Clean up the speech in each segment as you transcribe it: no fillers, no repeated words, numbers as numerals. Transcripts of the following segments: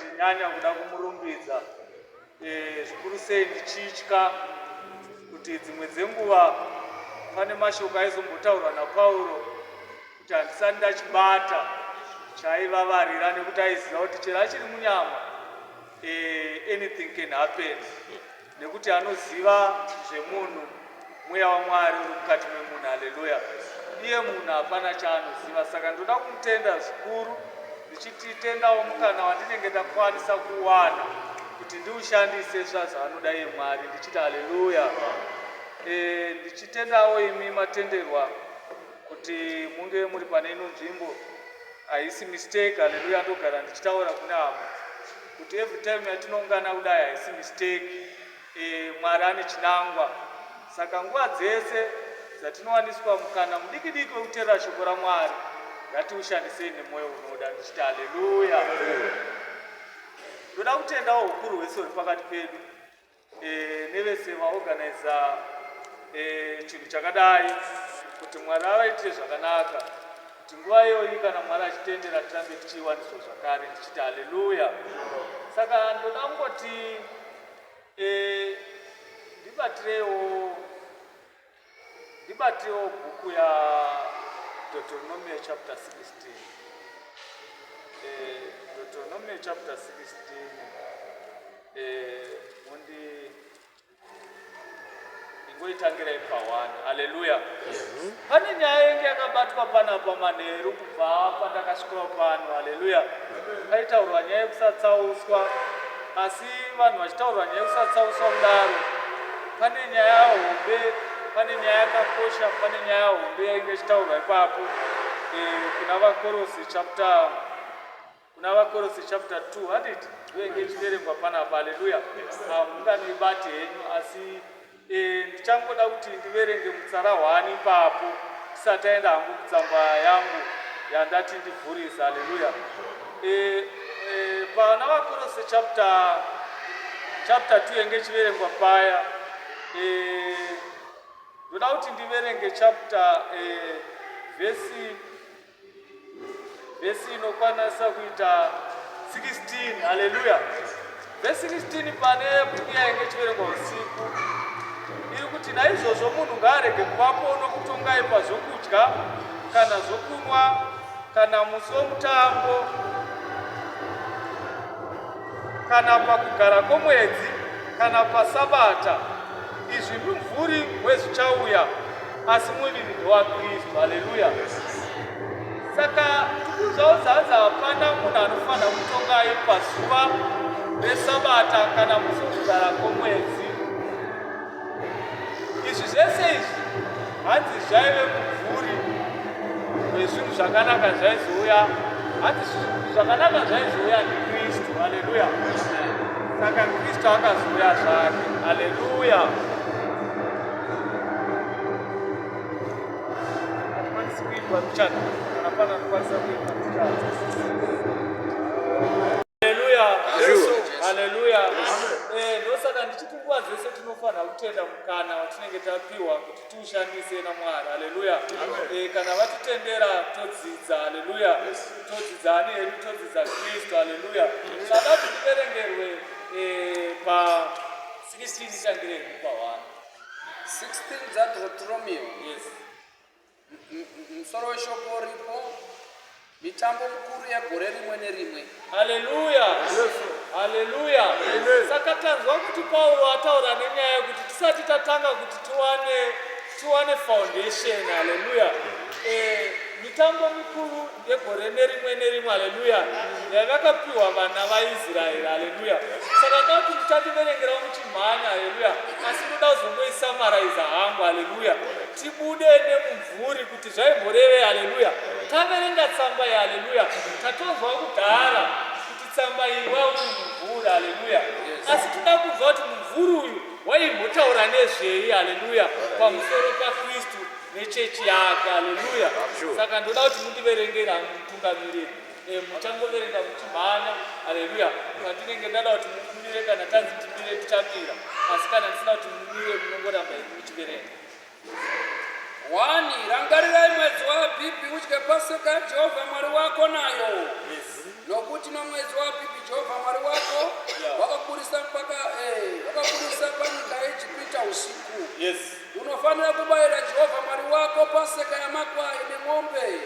ndichinyanya kuda kumurumbidza e, zvikuru sei ndichitya kuti dzimwe dzenguva pane mashoko aizombotaurwa naPauro kuti handisati ndachibata chaivavarira nekuti aiziva kuti chero achiri munyama e, anything can happen nekuti anoziva zvemunhu mweya waMwari uri mukati memunhu. Haleluya! Iye munhu hapana chaanoziva. Saka ndoda kumutenda zvikuru ndichiti tendawo mukana wandinenge ndakwanisa kuwana kuti ndiushandise zvazvaanoda iye Mwari, ndichiti haleluya. E, ndichitendawo imi matenderwa kuti munge muri pane ino nzvimbo. Haisi mistake, haleluya. Ndogara ndichitaura kune hama kuti every time yatinoungana kudai haisi mistake. E, Mwari ane chinangwa. Saka nguva dzese dzatinowaniswa mukana mudiki diki wekuteerera shoko raMwari, ngatiushandisei nemwoyo unoda, ndichiti haleluya. Ndoda kutendawo hukuru hwese huri pakati pedu e, nevese vaorganiza e, chinhu chakadai kuti Mwari avaitire zvakanaka, kuti nguva iyoyi kana Mwari achitendera tirambe tichiiwaniswa zvakare, ndichiti haleluya. Saka ndoda kungoti e, ndibatirewo bhuku ya Deuteronomy chapter 16. Deuteronomy chapter 16, mundi ingoitangirai pa1. Haleluya. Pane nyaya yenge yakabatwa panapa manheru kubva pandakasvikawo pano. Haleluya. Paitaurwa nyaya yekusatsauswa, asi vanhu vachitaurwa nyaya yekusatsauswa kudaro, pane nyaya hombe, pane nyaya yakakosha, pane nyaya hombe yainge ichitaurwa ipapo kuna vaKorosi chapter kuna vaKorosi chapter 2, handiti? Ndoinge ichiverengwa panapa. Haleluya. Munganoibate henyu, asi ndichangoda kuti ndiverenge mutsara 1 ipapo tisati aenda hangu kutsamba yangu yandati ndivhurise. Haleluya. Pana vaKorose chapter 2 yenge ichiverengwa paya, ndoda kuti ndiverenge chapter vhesi inokwanisa kuita 16. Haleluya. Vhesi 16 pane bhuku yainge ichiverengwa usiku iri kuti, "Naizvozvo munhu ngaarege kuvapo nokutongai pazvokudya kana zvokunwa kana musi womutambo kana pakugara kwomwedzi kana pasabata. Izvi mumvuri wezvichauya, asi muviri ndewaKristu." Haleluya. Saka tikunzvauzanza hapana munhu anofanira kutongai pazuva resabata kana musi wokugara kwomwedzi. Izvi zvese izvi hanzi zvaive mumvuri wezvinhu zvakanaka zvaizouya. Hanzi zvinhu zvakanaka zvaizouya ndiKristu. Haleluya. Saka Kristu akazouya zvake. Haleluya. Hatikwanisi kuimba muchato kana pana anokwanisa kuimba muchato. Haleluya, haleluya. Ndosaka ndichiti nguva dzese tinofanira kutenda mukana watinenge tapiwa kuti tiushandise naMwari. Haleluya. Kana vatitendera todzidza. Haleluya. Todzidza ani hedu? Todzidza Kristu. Haleluya. Saka kuti tiverengerwe pa 16, itangirei pa 1. 16 dzaDeuteronomio. Yes. Musoro weshoko uripo, mitambo mukuru yegore rimwe nerimwe. Haleluya, haleluya. Saka tanzwa kuti Pauro ataura nenyaya yekuti tisati tatanga kuti tiwane foundation. Haleluya. Mitambo mikuru yegore nerimwe nerimwe, haleluya, yavakapiwa vana vaIsraeri. Haleluya. Saka ndoda kuti muchandiverengerawo muchimhanya. Haleluya. Asi ndoda kuzongoisamaraiza hangu. Haleluya. Tibude nemumvuri kuti zvaimboreve. Haleluya. Taverenga tsamba iyi, haleluya, tatonzwa kudhara kuti tsamba iyi wauri mumvuri. Haleluya. Asi toda kunzwa kuti mumvuri uyu waimbotaura nezvei. Haleluya. Pamusoro paKristu nechechi yake. Haleluya. Saka ndoda kuti mundiverengera mutungamiriri. Muchangoverenga muchimhanya. Haleluya. Pandinenge ndada kuti mumire, kana tanzi timire, tichamira, asi kana ndisina kuti mumire, munongoramba imi muchiverenga. 1 Rangarirai mwedzi waAbhibhi, udye paseka yaJehovha Mwari wako nayo, nokuti nomwedzi waAbhibhi Jehovha Mwari Unofanira kubayira Jehovha Mwari wako paseka yamakwai nemombe.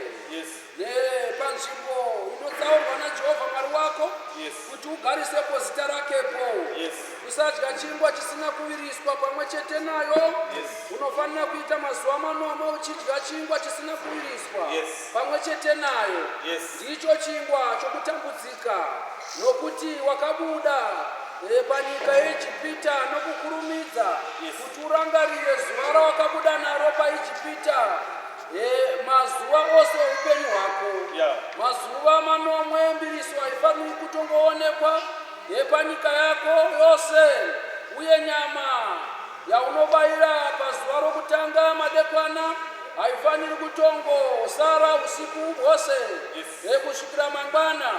Nepanzvimbo inotsaurwa naJehovha Mwari wako kuti ugarisepo zita rakepo. Usadya chingwa chisina kuviriswa pamwe chete nayo. Unofanira kuita mazuva manomwe uchidya chingwa chisina kuviriswa pamwe chete nayo. Ndicho chingwa chokutambudzika, nokuti wakabuda panyika yeIjipita nokukurumidza, kuti urangarire zuva rawakabuda naro paIjipita mazuva ose oupenyu hwako. Mazuva manomwe mbiriso haifaniri kutongoonekwa panyika yako yose, uye nyama yaunobayira pazuva rokutanga madekwana haifaniri kutongosara usiku hwose kusvikira mangwana.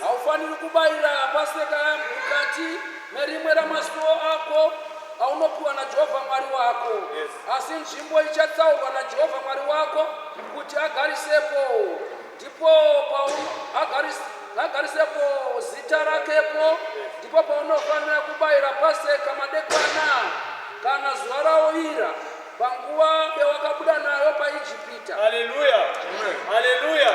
Haufaniri kubayira paseka mukati merimwe ramasuo ako aunopiwa naJehovha Mwari wako, asi nzvimbo ichatsaurwa naJehovha Mwari wako kuti agarisepo, ndipo agarisepo zita rakepo, ndipo paunofanira kubayira paseka madekwana kana zuva raovira, panguva yawakabuda nayo paIjipita. Haleluya, haleluya.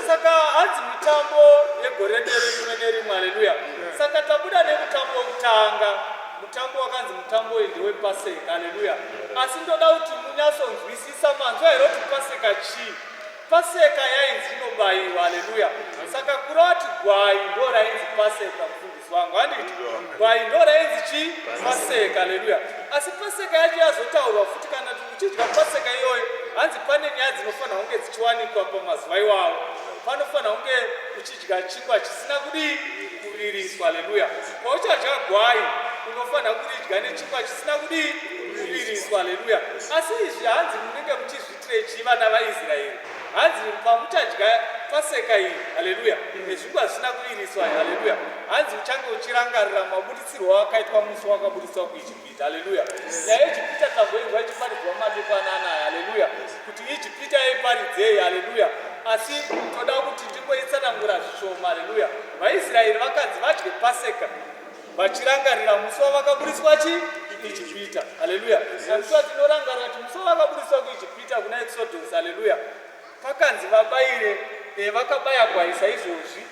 Saka hanzi mitambo yegore nerimwe nerimwe. Haleluya. Saka tabuda nemutambo wekutanga, mutambo wakanzi mutambo uyu ndewepaseka. Haleluya. Asi ndoda kuti munyatsonzwisisa. Manzwa here kuti paseka chii? Paseka yainzi inobayiwa. Haleluya. Saka kureva kuti gwai ndo rainzi paseka, mufundisi wangu, handiti? Gwai ndo rainzi chii? Paseka. Haleluya. Asi paseka yacho yazotaurwa futi, kana uchidya paseka iyoyo, hanzi pane nyaya dzinofanira kunge dzichiwanikwa pamazuva iwawo. Panofanira kunge uchidya chingwa chisina kudii? Kuviriswa. Haleluya. Pauchadya gwai, unofanira kuridya nechingwa chisina kudii? Kuviriswa. Haleluya. Asi izvi hanzi munenge muchizviitirei chii, vana vaIsraeri? Hanzi pamuchadya paseka iyi, haleluya, nezvingwa zvisina kuviriswa, haleluya, hanzi uchange uchirangarira mabuditsirwo akaitwa musi wakabuditswa kuIjipita. Haleluya. Nyaya yeIjipita tamboinzwa ichiparidzwa madekwana anaya, haleluya, kuti Ijipita yaiparidzei. Haleluya. Asi toda kuti ndimboitsanangura zvishoma. Haleluya. VaIsraeri vakanzi vadye paseka vachirangarira musi wavakaburitswa chi Ijipita. Haleluya. Namusiwa tinorangarira kuti musi wavakaburitswa kuIjipita kuna Exodus, haleluya, pakanzi vabayire, vakabaya gwai saizvozvi,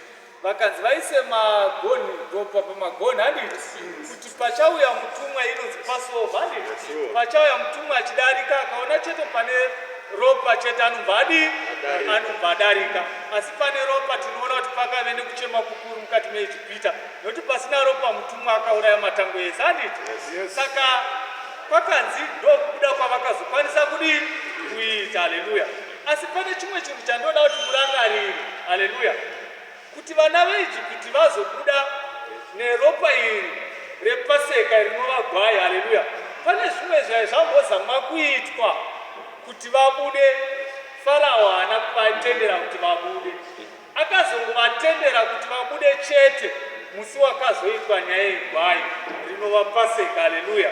vakanzi vaise magonhi, ropa pamagonhi, handiti? Kuti pachauya mutumwa, inonzi Passover, handiti? Pachauya mutumwa achidarika, akaona chete pane ropa chete, anobva adii? Anobva adarika. Asi pane ropa, tinoona kuti pakave nekuchema kukuru mukati meIjipita, nokuti pasina ropa mutumwa akauraya matango ese, handiti? Saka kwakanzi ndokubuda kwavakazokwanisa kudii? Kuita. Haleluya. Asi pane chimwe chinhu chandoda kuti murangarire. Haleluya. Kuti vana veIjipiti vazobuda neropa iri repaseka rinova gwai, haleluya, pane zvimwe zvai zvambozama kuitwa kuti vabude. Farao haana kuvatendera kuti vabude. Akazongovatendera kuti vabude chete musi wakazoitwa nyaya yegwai rinova paseka. Haleluya.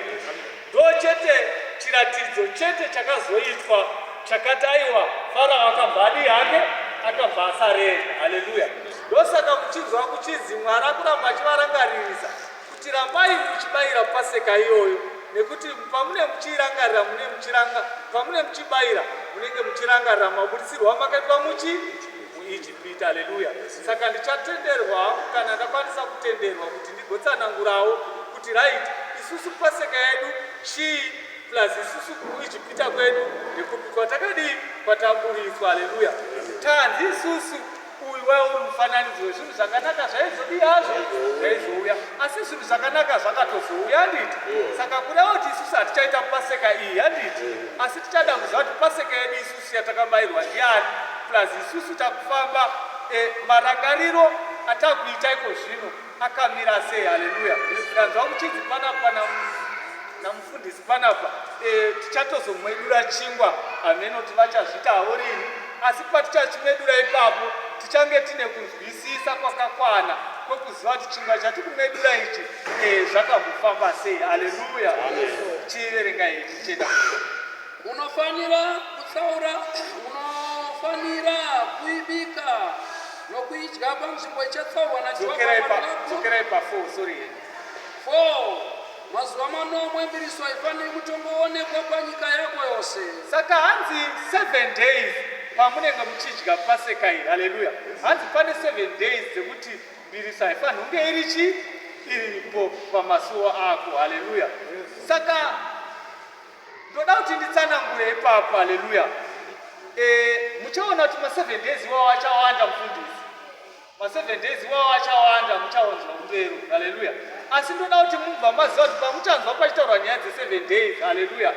Ndo chete chiratidzo chete chakazoitwa chakati aiwa, Farao akabva adii hake? Akabva asarenda. Haleluya. Ndosaka muchinzwa kuchinzi Mwari akuramba achivarangaririsa kuti rambai muchibayira paseka iyoyo, nekuti pamune muchiirangarira, mune muchiranga, pamune muchibayira, munenge muchirangarira mabudisirwo amakaitwa muchi muIjipita. Haleluya. Saka ndichatenderwa hangu, kana ndakwanisa kutenderwa, kuti ndigotsanangurawo kuti right, isusu paseka yedu chii, plus isusu kuIjipita kwedu ndekupi kwatakadii, kwataburitswa. Haleluya. Tanzi isusu uyu waiva uri mufananidzo wezvinhu zvakanaka zvaizodii hazvo, zvaizouya. Asi zvinhu zvakanaka zvakatozouya, handiti? Saka kureva kuti isusu hatichaita paseka iyi, handiti? Asi tichada kuziva kuti paseka yedu isusu yatakabayirwa ndiani, plus isusu takufamba, marangariro atakuita iko zvino akamira sei. Haleluya. Ndanzwa kuchinzi panapa namufundisi panapa, tichatozomwedura chingwa. Hameno kuti vachazviitawo rini, asi patichachimedura ipapo tichange tine kunzwisisa kwakakwana kwekuziva kuti chingwa chatikumedura ichi, zvakambofamba sei. Haleluya. Chiverenga ichi cheda. Unofanira kutsaura, unofanira kuibika nokuidya panzvimbo ichatsaurwa naJehovha Dzokerai Mwari wako. Dzokerai pa4, sorry. 4. Mazuva manomwe mbiriso haifaniri kutongoonekwa panyika yako yose. Saka hanzi 7 days pamunenge muchidya paseka iyi, haleluya. Hanzi pane 7 days dzekuti mbiriso haifaniri kunge iri chi iripo pamasuo ako, haleluya. Saka ndoda kuti nditsanangure ipapo, haleluya. Muchaona kuti ma7 days iwawo achawanda, mufundisi. Ma7 days iwawo achawanda, muchaonzwa kumberi, haleluya. Asi ndoda kuti mubva maziva kuti pamuchanzwa pachitaurwa nyaya dze7 days, haleluya,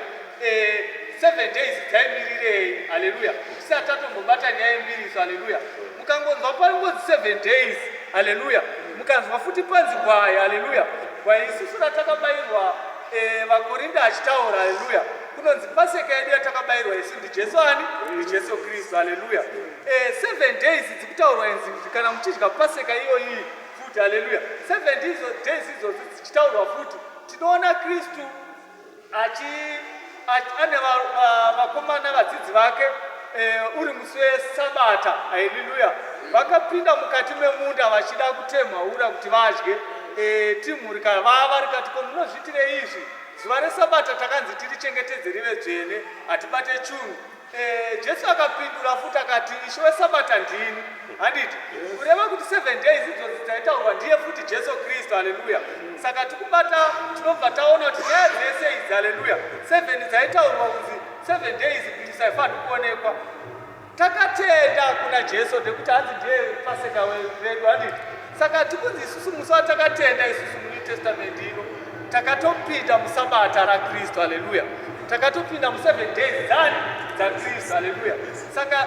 7 days dzaimirirei, haleluya, tisati tatombobata nyaya yembiriso, haleluya. Mukangonzwa paringonzi 7 days, haleluya, mukanzwa futi panzi gwai, haleluya, gwai isusu ratakabayirwa, vaKorinda achitaura, haleluya, kunonzi paseka yedu yatakabayirwa isu ndiJesu ani? NdiJesu Kristu, haleluya. 7 days dzikutaurwa inzi kuti kana muchidya paseka iyoyi futi, haleluya, 7 days idzodzo dzichitaurwa futi, tinoona Kristu ane vakomana vadzidzi vake, uri musi wesabata, haleluya, vakapinda mukati memunda vachida kutemha ura kuti vadye. Timu rikavava rikati, "Ko munozviitirei izvi? Zuva resabata takanzi tirichengetedze rive dzvene, hatibate chunhu." Jesu akapindura futi akati, "Ishe wesabata ndini," handiti? Kureva kuti 7 days idzodzi dzaitaurwa ndiye futi Jesu Kristu, haleluya. Saka tikubata, tinobva taona kuti nyaya dzese idzi, haleluya, 7 dzaitaurwa kunzi 7 days mbiriso haifaniri kuonekwa, takatenda kuna Jesu nekuti hanzi ndiye paseka redu, handiti? Saka tikunzi isusu musi watakatenda isusu muNew Testament ino, takatopinda musabata raKristu, haleluya. Takatopinda mu7 days dzani? DzaKristu, haleluya. Saka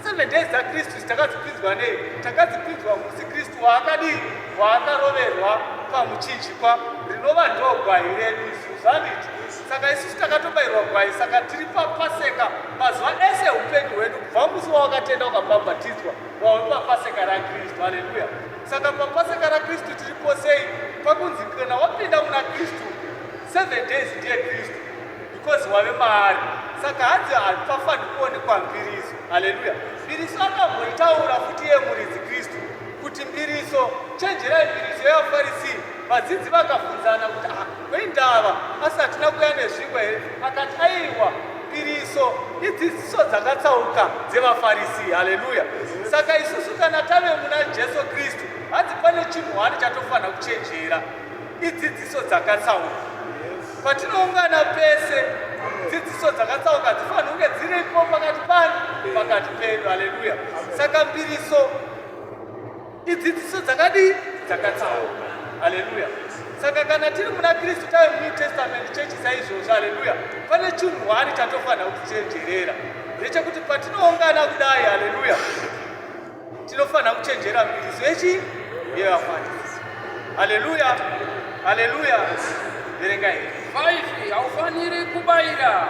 7 days dzaKristu takadzipinzwa nei? Takadzipinzwa musi Kristu waakadii? Waakaroverwa pamuchinjikwa, rinova ndo gwai redu isusu, handiti? Saka isusu takatobayirwa gwai, saka tiri papaseka mazuva ese upenyu hwedu. Kubva musi wawakatenda ukabhabhatidzwa, wave papaseka raKristu, haleluya. Saka papaseka raKristu tiripo sei? Pakunzi kana wapinda muna Kristu, 7 days ndiye Kristu because wave maari. Saka hanzi hapafaniri kuonekwa mbiriso, haleluya. Mbiriso akamboitaura futi yemuridzi Kristu kuti mbiriso, chenjerai mbiriso yevaFarisi. Vadzidzi vakabvunzana kuti, "Ah, kweindava asi hatina kuuya nezvingwa here?" Akati, "Aiwa, mbiriso idzidziso dzakatsauka dzevaFarisi," haleluya. Saka isusu kana tave muna Jesu Kristu, hanzi pane chinhu hani chatofanira kuchenjera, idzidziso dzakatsauka. Patinoungana pese, dzidziso dzakatsauka dzifanira kunge dziripo pakati pani? Pakati pedu, haleluya. Saka mbiriso idzidziso dzakadii? Dzakatsauka, haleluya. Saka kana tiri muna Kristu, tave muNew Testament Church saizvozvo, haleluya, pane chinhu hwani chatofanira kutichenjerera, ndechekuti patinoungana kudai, haleluya, tinofanira kuchenjera mbiriso yechi yevaFarisi, haleluya, haleluya. Verenga here. 5 Haufaniri kubayira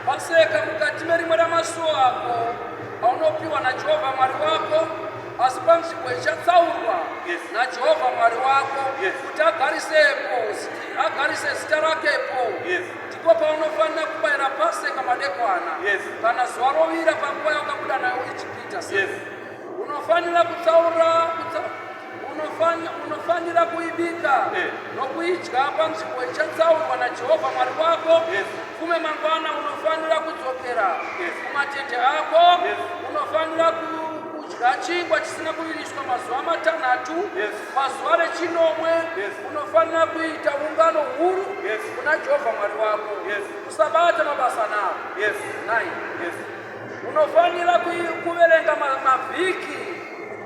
paseka mukati merimwe ramasuo ako aunopiwa naJehovha Mwari wako, asi panzvimbo ichatsaurwa naJehovha Mwari wako kuti agarise zita rakepo, ndipo paunofanira kubayira paseka madekwana, kana zuva rovira, panguva yaukabuda nayo Ijipita. Unofanira kutsaura unofanira kuibika nokuidya panzvimbo ichatsaurwa naJehovha Mwari wako. Fume mangwana unofanira kudzokera kumatende ako. Unofanira kudya chingwa chisina kuviriswa mazuva 6. Pazuva rechinomwe unofanira kuita ungano huru kuna Jehovha Mwari wako. Usabata mabasa nawo. 9 Unofanira kuverenga mavhiki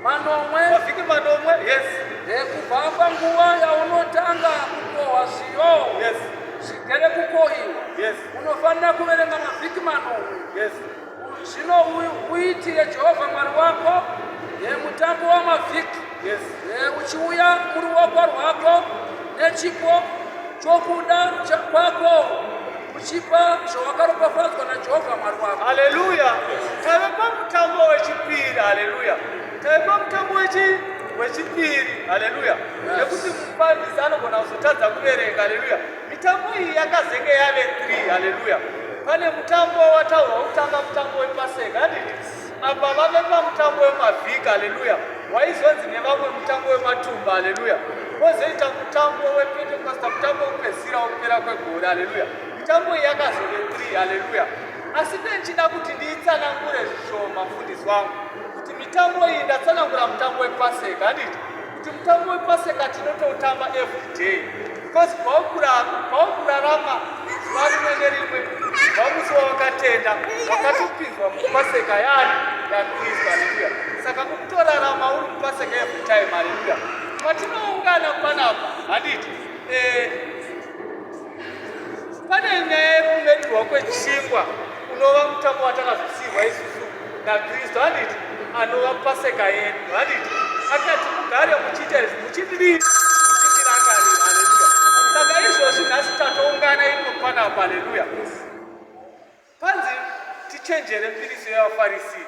manomwe, Mavhiki manomwe, yes. Kubva panguva yaunotanga kukohwa zviyo zvigere kukohiwa. Unofanira kuverenga mavhiki 7. Zvino uitire Jehovha Mwari wako mutambo wamavhiki, uchiuya muruoko rwako nechipo chokuda kwako, uchipa zvawakaropafadzwa naJehovha Mwari wako. Haleluya. Tave pamutambo wechipiri, haleluya. Tave pamutambo wechipiri, haleluya, nekuti mufambisi anogona kuzotadza kuverenga, haleluya. Mitambo iyi yakazenge yave 3, haleluya. Pane mutambo wataurwa wekutanga, mutambo wepaseka, handiti? Apa vave pamutambo wemavhiki, haleluya, waizonzi nevamwe mutambo wematumba, haleluya. Pozoita mutambo wePentekosta, mutambo wekupedzisira wekupera kwegore. Haleluya. Mitambo iyi yakazove 3. Haleluya. Asi ndenchida kuti ndiitsanangure zvishoma, mufundisi wangu, kuti mitambo iyi, ndatsanangura mutambo wePaseka, handiti? Kuti mutambo wePaseka tinotoutamba every day, because paukurarama zuva rimwe nerimwe kubva musi wawakatenda, wakatopinzwa mupaseka yani? YaKristu. Haleluya. Saka ukutorarama uri mupaseka every time. Haleluya. Patinoungana panapa, handiti, pane nyaya yekumedurwa kwechingwa, unova mutambo watakazosiyirwa isusu naKristu, handiti, anova paseka yedu, handiti? Akati mugare muchiita izvi muchidii? Muchindirangarira. Haleluya. Saka izvozvi nhasi tatoungana ino panapa, haleluya, panzi tichenjere mbiriso yevaFarisi.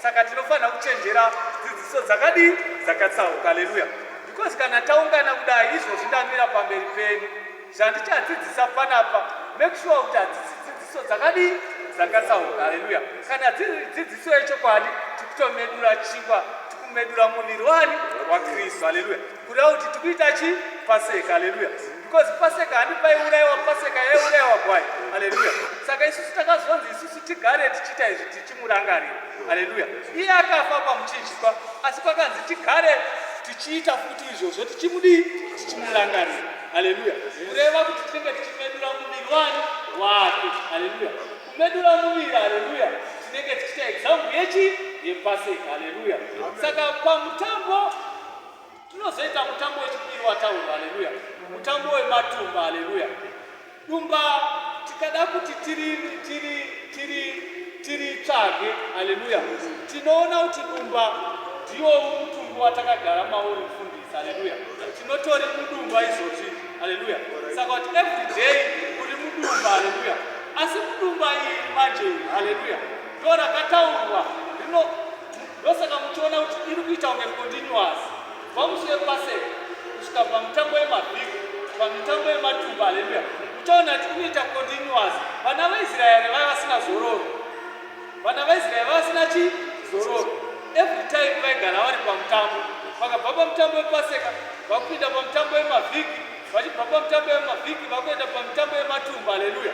Saka tinofanira kuchenjera dzidziso dzakadii? Dzakatsauka. Haleluya. Because kana taungana kudai izvozvi, ndamira pamberi penyu, zvandichadzidzisa panapa, make sure kuti hadzisi dzidziso dzakadii? Dzakatsauka. Haleluya. Kana dziri dzidziso yechokwadi, tikutomedura chingwa, tikumedura muviri wani? WaKristu. Haleluya. Kureva kuti tikuita chi paseka. Haleluya. Because paseka handi paiurayiwa paseka, yaiurayiwa gwai. Haleluya. Saka isusu takazonzi isusu tigare tichiita izvi tichimurangarira. Haleluya. Iye akafa pamuchinjikwa, asi kwakanzi tigare tichiita futi izvozvo tichimudii? Tichimurangarira. Haleluya. Kureva kuti tinenge tichimedura muviri wani? Wake. Haleluya. Kumedura muviri, haleluya, tinenge tichiita example yechi? Yepaseka. Haleluya. Saka pamutambo tinozoita mutambo wechipiri wataurwa, haleluya, mutambo wematumba. Haleluya. Dumba tikada kuti tiri tiri tiri tiritsvage, haleluya, tinoona kuti dumba ndiwo mutumbi watakagara mauri, mufundisi. Haleluya. Tinotori mudumba izvozvi. Haleluya. Saka kuti every day uri mudumba. Haleluya. Asi mudumba iri manje, haleluya, ndo rakataurwa rino. Ndosaka muchiona kuti iri kuita kunge continuous kubva musi wepaseka kusvika pamutambo wemavhiki, pamitambo yematumba. Haleluya. Uchaona kuti inoita continuous. Vana vaIsraeri vaiva vasina zororo. Vana vaIsraeri vava vasina chi zororo. Every time vaigara vari pamutambo. Vakabva pamutambo wepaseka, vakupinda pamutambo wemavhiki, vachibva pamutambo wemavhiki, vakuenda pamutambo yematumba. Haleluya.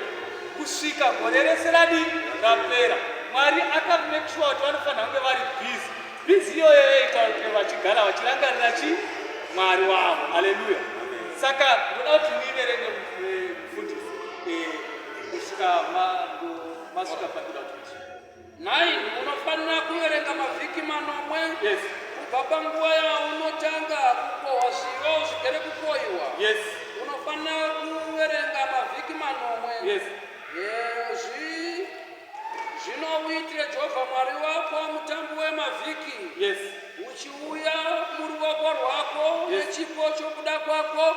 Kusvika gore rese radi rapera. Mwari akamake sure kuti vanofanira kunge vari busy. Busy iyoyo yaita kuti vachigara vachirangarira chi? Mwari wavo. Haleluya. Saka ndoda kuti niverenge, mufundisi, kusvika masvika pandoda kuti musvika. 9 Unofanira kuverenga mavhiki manomwe kubva panguva yaunotanga kukohwa zviyo zvigere kukohwiwa. Unofanira kuverenga mavhiki manomwe. Zvino uitire Jehovha Mwari wako mutambo wemavhiki, uchiuya muruoko rwako nechipo chokuda kwako,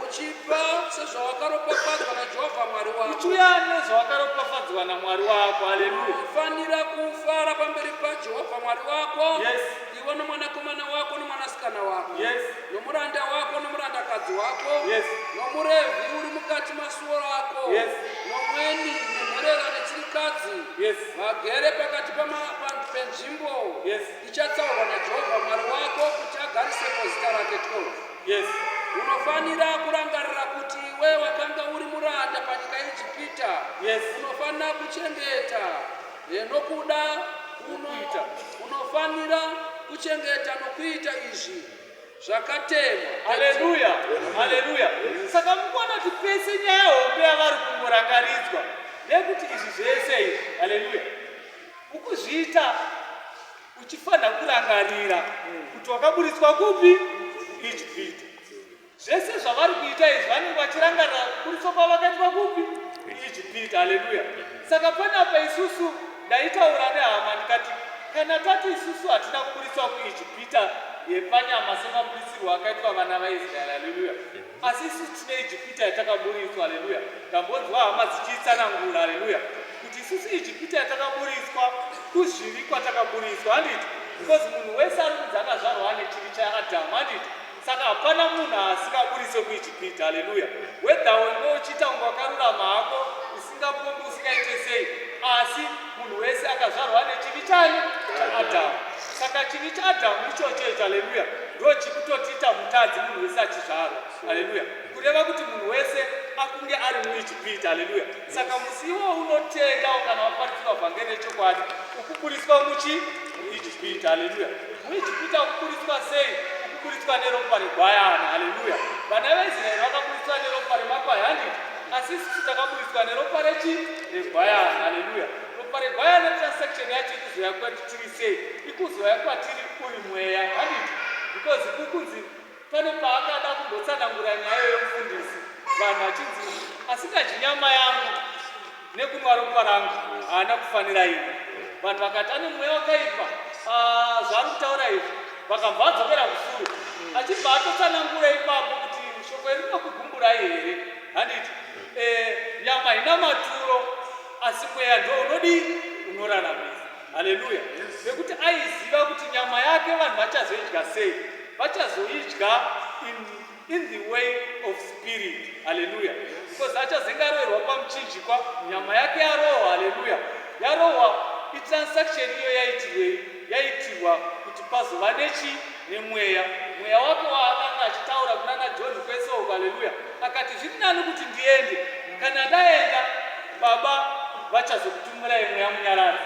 uchipa sezvawakaropafadzwa naJehovha Mwari wako. Uchiuya nezvawakaropafadzwa naMwari wako. Haleluya. Unofanira kufara pamberi paJehovha Mwari wako, iwe nomwanakomana wako nomwanasikana wako, nomuranda wako nomurandakadzi wako, nomurevhi uri mukati masuo ako, nomweni nenherera nechirikadzi vagere pakati penzvimbo ichatsaurwa naJehovha Mwari wako kuti agarisepo zita rake. 12 Unofanira kurangarira kuti iwe wakanga uri muranda panyika yeIjipita. Unofanira kuchengeta nokuda Nokuita. Unofanira kuchengeta nokuita izvi zvakatemwa. Haleluya, haleluya. Saka mukuona kuti pese nyaya hombe yavari kungorangaridzwa ndeyekuti izvi zvese izvi, haleluya, ukuzviita uchifanira kurangarira kuti wakaburitswa kupi? Ijipita. Zvese zvavari kuita izvi, vanenge vachirangarira kuburitswa kwavakaitwa kupi? Ijipita. Haleluya. Saka panapa isusu, ndaitaura nehama ndikati kana tati isusu hatina kuburitswa kuIjipita yepanyama semaburitsirwo akaitwa vana vaIsraeri, haleluya, asi isusu tine Ijipita yatakaburitswa. Haleluya. Ndambonzwa hama dzichiitsanangura, haleluya, kuti isusu Ijipita yatakaburitswa kuzvivi kwatakaburitswa, handiti? Because munhu wese ari kunzi akazvarwa ane chivi chaAdhamu, handiti? Saka hapana munhu asingaburitswe kuIjipita. Haleluya. Whether wenge uchiita kunge wakarurama hako, usingapombi, usingaite sei, asi munhu wese akazvarwa nechivi chani? ChaAdhamu. Saka chivi chaAdhamu ichocho icho, haleluya. Ndo chikutotiita mutadzi munhu wese achizvarwa. Haleluya. Kureva kuti munhu wese akunge ari muIjipita. Haleluya. Saka musi iwo unotenda kana waparidzirwa vhangeri rechokwadi, ukuburitswa muchi muIjipita. Haleluya. MuIjipita ukuburitswa sei? Ukuburitswa neropa regwayana. Haleluya. Vana veIsraeri vakaburitswa neropa remakwai, handiti? Asi isusu takaburitswa neropa rechi regwayana. Haleluya. Ropa regwayana, transaction yacho ikuzouya kwatiri sei? Ikuzouya kwatiri uri mweya, handiti? Because kukunzi pane paakada kumbotsanangura nyaya yomufundisi, vanhu vachinzi, "Asingadyi nyama yangu nekunwa ropa rangu haana kufanira ini." Vanhu vakati, "Ane mweya wakaipa. Ah, zvaari kutaura izvi." Vakabva vadzokera kusure, achibva atotsanangura ipapo kuti, "Shoko iri rinokugumburai here? Handiti nyama haina maturo, asi mweya ndo unodii? Unoraramisa." Haleluya. Nekuti aiziva kuti nyama yake vanhu vachazoidya sei? Vachazoidya in the way of spirit. Haleluya. Because achazenge aroverwa pamuchinjikwa, nyama yake yarohwa. Haleluya. Yarohwa, itransaction iyo yaitirwei? Yaitirwa kuti pazova nechi? Nemweya. Mweya wake waakanga achitaura kuna naJohn kwese uko. Haleluya. Akati, "Zviri nani kuti ndiende. Kana ndaenda, Baba vachazokutumirai Mweya Munyaradzi,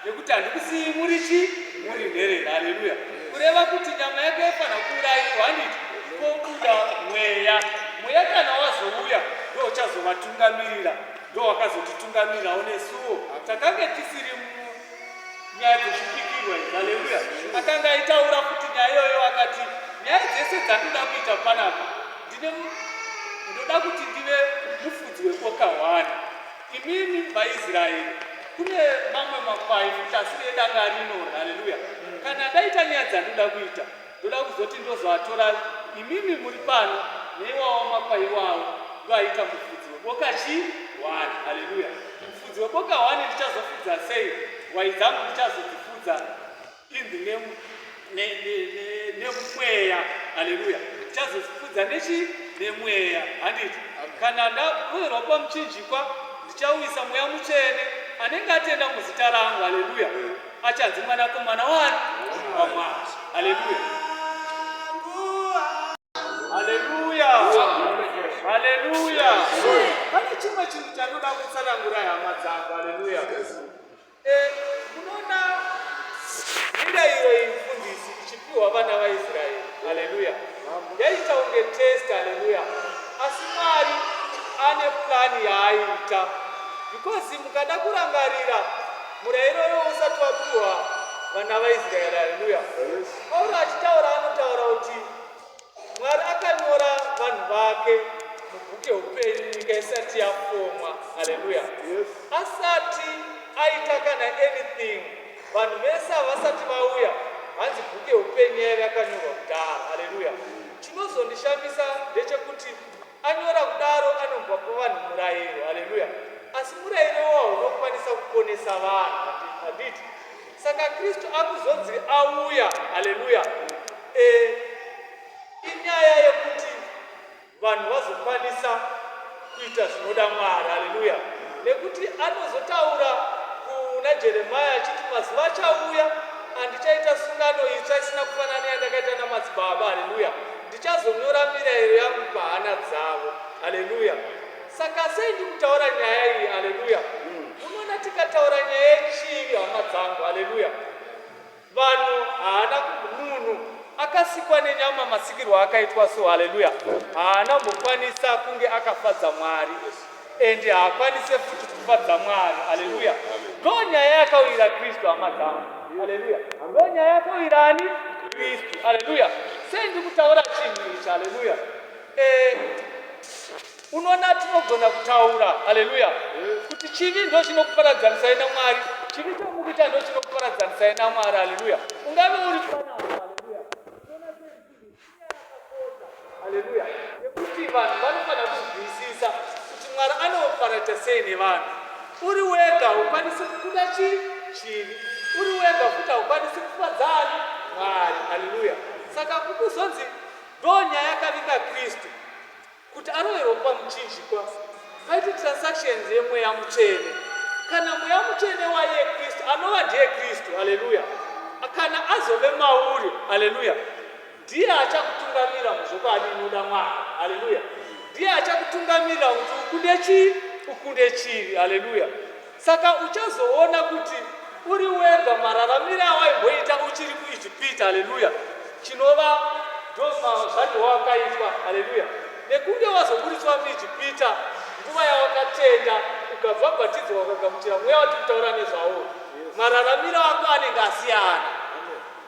nekuti handikusii muri chi muri nherera." Haleluya. Kureva kuti nyama yake yaifanira kuurayiwa, handiti? Pobuda mweya. Mweya kana wazouya, ndo uchazovatungamirira, ndo wakazotitungamirirawo nesuwo takange tisiri nyaya dzechipikirwa idzi. Haleluya. Akanga aitaura futi nyaya iyoyo, akati, "Nyaya dzese dzandinoda kuita panapa, ndine ndoda kuti ndive mufudzi weboka 1. Imimi vaIsraeri, kune mamwe makwai futi asiri edanga rino. Haleluya. Kana ndaita nyaya dzandinoda kuita, ndoda kuzoti ndozoatora imimi muri pano neiwawo makwai iwawo, ndoaita mufudzi weboka chi 1." Haleluya. Mufudzi weboka 1, ndichazofudza sei hwai dzangu? Ndichazodzifudza in the name nemweya. Haleluya. Ndichazozifudza nechi? Nemweya, handiti? Kana ndaroverwa pamuchinjikwa, ndichauyisa Mweya Mutsvene. Anenge atenda muzita rangu, haleluya, achanzi mwanakomana wani? WaMwari. Haleluya, haleluya, haleluya. Pane chimwe chinhu chandoda kutsanangura, hama dzangu. Haleluya. Munoona mirayiro iyi, mufundisi, ichipiwa vana vaIsraeri, haleluya, yaita kunge test. Haleluya. Asi Mwari ane plan yaaita, because mukada kurangarira murayiro iwo usati wapiwa vana vaIsraeri, haleluya, Pauro achitaura anotaura kuti Mwari akanyora vanhu vake mubhuku yeupenyu nyika isati yafomwa. Haleluya. Asati aita kana anything, vanhu vese havasati vauya, hanzi bhuku yeupenyu yaiva yakanyorwa kudhara. Haleluya. Chinozondishamisa ndechekuti anyora kudaro, anobva pavanhu murayiro. Haleluya. Asi murayiro iwawo unokwanisa kuponesa vanhu, handiti? Saka Kristu akuzonzi auya, haleluya, inyaya yekuti vanhu vazokwanisa kuita zvinoda Mwari. Haleluya. Nekuti anozotaura kuna Jeremaya achiti, "Mazuva achauya andichaita sungano itsva isina kufanana neyandakaita namadzibaba. Haleluya. Ndichazonyora mirayiro yangu pahana dzavo." Haleluya. Saka sei ndikutaura nyaya iyi? Haleluya. Unoona, tikataura nyaya yechivi, hama dzangu, haleluya, vanhu haana, munhu akasikwa nenyama, masikirwo akaitwa so, haleluya, haana mbokwanisa kunge akafadza Mwari, ende haakwanise futi kufadza Mwari. Haleluya. Ndo nyaya yakauyira Kristu, hama dzangu. Haleluya. Ndo nyaya yakauyira ani? Kristu. Haleluya. Sei ndikutaura chinhu ichi? Haleluya. Unoona, tinogona kutaura, haleluya, kuti chivi ndo chinokuparadzanisai naMwari, chivi chamukuita ndo chinokuparadzanisai naMwari. Haleluya. Ungave uri panapa, haleluya, haleluya, nekuti vanhu vanofanira kunzwisisa kuti Mwari anoparata sei nevanhu. Uri wega haukwanisi kukuda chivi. Uri wega futi haukwanisi kufadzani Mwari. Haleluya. Saka kukuzonzi ndo nyaya yakavinga Kristu kuti aroverwa pamuchinjikwa, paiti transactions yeMweya Mutsvene. Kana Mweya Mutsvene waiye Kristu, anova ndiye Kristu, haleluya, kana azove mauri, haleluya. Ndiye achakutungamira muzvokwadi inoda Mwari. Haleluya. Ndiye achakutungamira kuti ukunde chii? Ukunde chivi. Haleluya. Saka uchazoona kuti uri wega mararamire awaimboita uchiri kuIjipita. Haleluya. Chinova ndozvazvarwo wakaitwa. Haleluya. Nekunge wazoburitswa muIjipita nguva yawakatenda ukabhabhatidzwa ukagamuchira mweya watiri kutaura nezvawo, mararamiro ako anenge asiyana.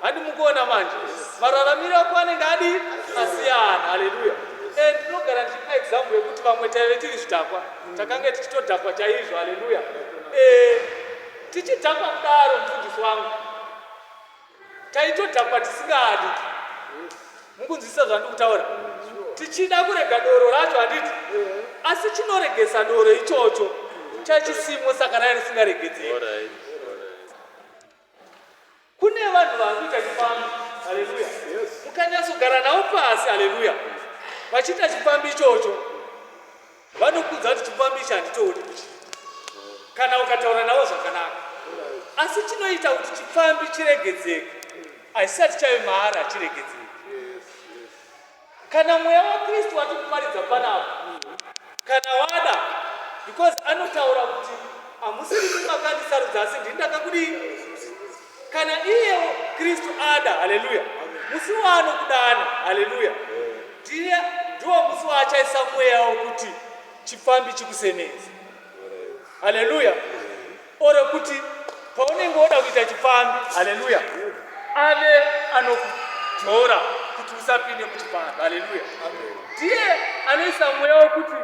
Handi mukuona manje mararamiro ako anenge adi asiyana. Haleluya. And ndinogara ndichipa example yekuti vamwe taive tiri zvidhakwa, takange tichitodhakwa chaizvo. Haleluya. Tichidhakwa kudaro, mufundisi wangu, taitodhakwa tisingadi. Mukunzwisisa zvandiri kutaura? Tichida kurega doro racho, handiti? Asi chinoregesa doro ichocho chachisimo, saka rai risingaregedzeki. Kune vanhu vakuita chipfambi. Haleluya. Mukanyatsogara navo pasi, haleluya, vachiita chipfambi ichocho, vanokudza kuti chipfambi ichi handitooni kuchiita, kana ukataura navo zvakanaka. Asi chinoita kuti chipfambi chiregedzeke hachisati chave maari, hachiregedzeki. Kana mweya waKristu wati kuparidza panapa, kana wada, because anotaura kuti hamusirimi makandisarudza, asi ndini ndakakudii. Kana iye Kristu ada, haleluya, musi waanokudana, haleluya, ndiye ndiwo musi waachaisa mweya wekuti chipfambi chikusemedza. Haleluya. Ore kuti paunenge woda kuita chipfambi, haleluya, ave anokudzora kuti usapinde muchipfambi. Haleluya. Ndiye anoisa mweya wekuti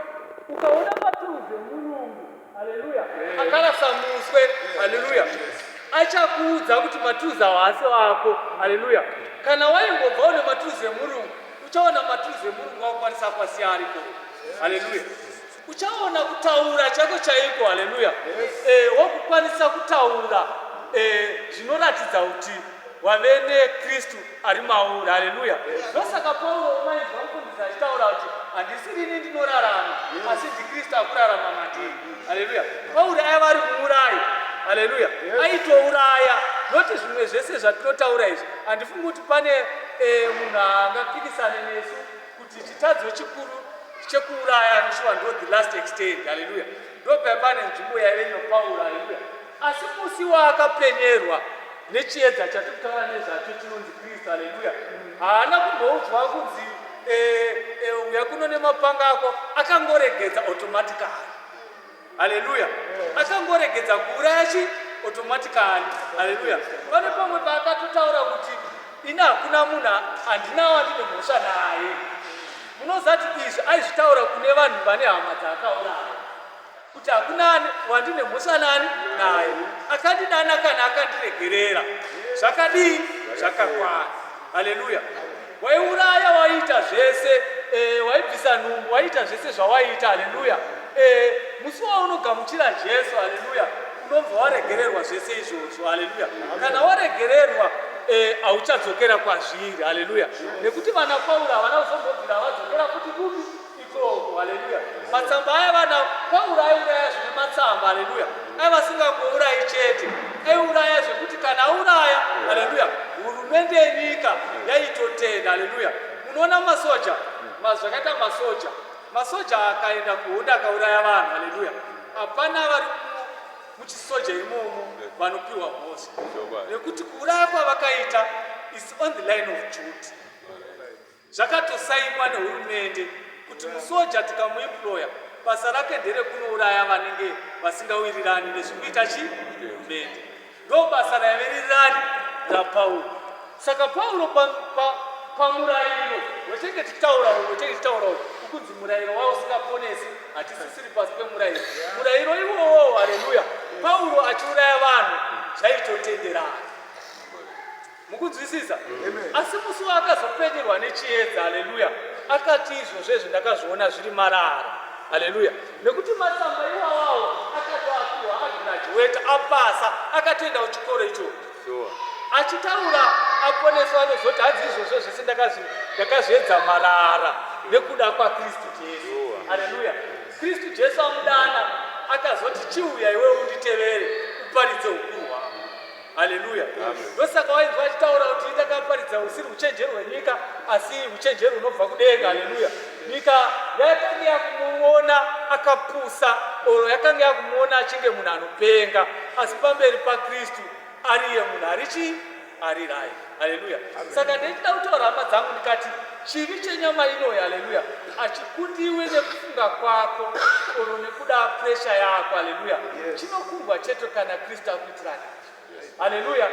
ukaona maturuzi emurungu, haleluya, akarasa muswe, haleluya, achakuudza kuti maturuzi awo haasi wako. Haleluya. Kana waimbobva une maturuzi emurungu, uchaona maturuzi emurungu wakukwanisa kwasiya ariko. Haleluya. Uchaona kutaura chako chaiko, haleluya, wakukwanisa kutaura zvinoratidza kuti wave neKristu ari mauri. Haleluya. Ndosaka Pauro, mainzwa mufundisi achitaura kuti handisirini ndinorarama, asi ndiKristu akurarama mandiri. Haleluya. Pauro aiva ari muurayi. Haleluya. Aitouraya noti zvimwe zvese zvatinotaura izvi. Handifungi kuti pane munhu angapikisane nesu kuti chitadzo chikuru chekuuraya shuwa ndo the last extent. Haleluya. Ndopai pane nzvimbo yaive noPauro. Haleluya. Asi musi waakapenyerwa nechiedza chatiri kutaura nezvacho chinonzi Kristu, haleluya, haana kumboudzwa kunzi uya kuno nemapanga ako. Akangoregedza automatically. Haleluya. Akangoregedza kuuraya chi automatically. Haleluya. Pane pamwe paakatotaura kuti ini hakuna munhu handinawo andine mhosva naye. Munozati izvi aizvitaura kune vanhu vane hama dzaakauraya, kuti hakuna wandine mhosva nani naye, akandidana kana akandiregerera, zvakadii? Zvakakwana. Haleluya. Waiuraya, waiita zvese, waibvisa nhumbu, waiita zvese zvawaiita, haleluya, musi waunogamuchira Jesu, haleluya, unobva waregererwa zvese izvozvo. Haleluya. Kana waregererwa, hauchadzokera kwazviri. Haleluya. Nekuti vana Pauro havana kuzombobvira vadzokera futi kupi? Ikoko. Haleluya. Matsamba aya, vana Pauro aiuraya zvine matsamba. Haleluya. Aiva asingangourayi chete, aiuraya zvekuti kana auraya, haleluya, hurumende yenyika yaitotenda. Haleluya. Unoona masoja, zvakaita masoja, masoja akaenda kuhondo akauraya vanhu, haleluya, hapana vari muchisoja imomo vanopiwa mhosva, nekuti kuuraya kwavakaita is on the line of duty. Zvakatosainwa nehurumende kuti musoja tikamuemploya, basa rake nderekunouraya vanenge vasingawirirani nezvikuita chi hurumende. Ndo basa raive rirani raPauro. Saka Pauro pamurayiro wechinge tichitaura, wechinge tichitaura ukunzi murayiro wavo usingaponesi, hatisisiri pasi pemurayiro. Murayiro iwowo, haleluya, Pauro achiuraya vanhu zvaitotenderana. Mukunzwisisa? Asi musi waakazopenyerwa nechiedza, haleluya, akati izvozvo izvo ndakazviona zviri marara. Haleluya. Nekuti matsamba iwawawo akatoapiwa agraduate, apasa, akatoenda kuchikoro ichocho. Achitaura aponeswa, anozoti hanzi izvozvo zvese ndakazviedza marara nekuda kwaKristu Jesu. Haleluya. Kristu Jesu amudana, akazoti chiuya iwe unditevere, uparidze ukuru hwangu. Haleluya. Ndosaka wainzwa achitaura kuti ndakaparidza usiri uchenjeri hwenyika asi uchenjeri hunobva kudenga. Haleluya. Nyika yakanga yakumuona akapusa oro yakanga yakumuona achinge munhu anopenga, asi pamberi paKristu ariye munhu ari chii? Ari right. Haleluya. Saka ndechida kutaura hama dzangu ndikati chivi chenyama inoyi, haleluya, hachikundiwe nekufunga kwako oro nekuda pressure yako. Haleluya. Chinokundwa chete kana Kristu akuitira nyasha. Haleluya.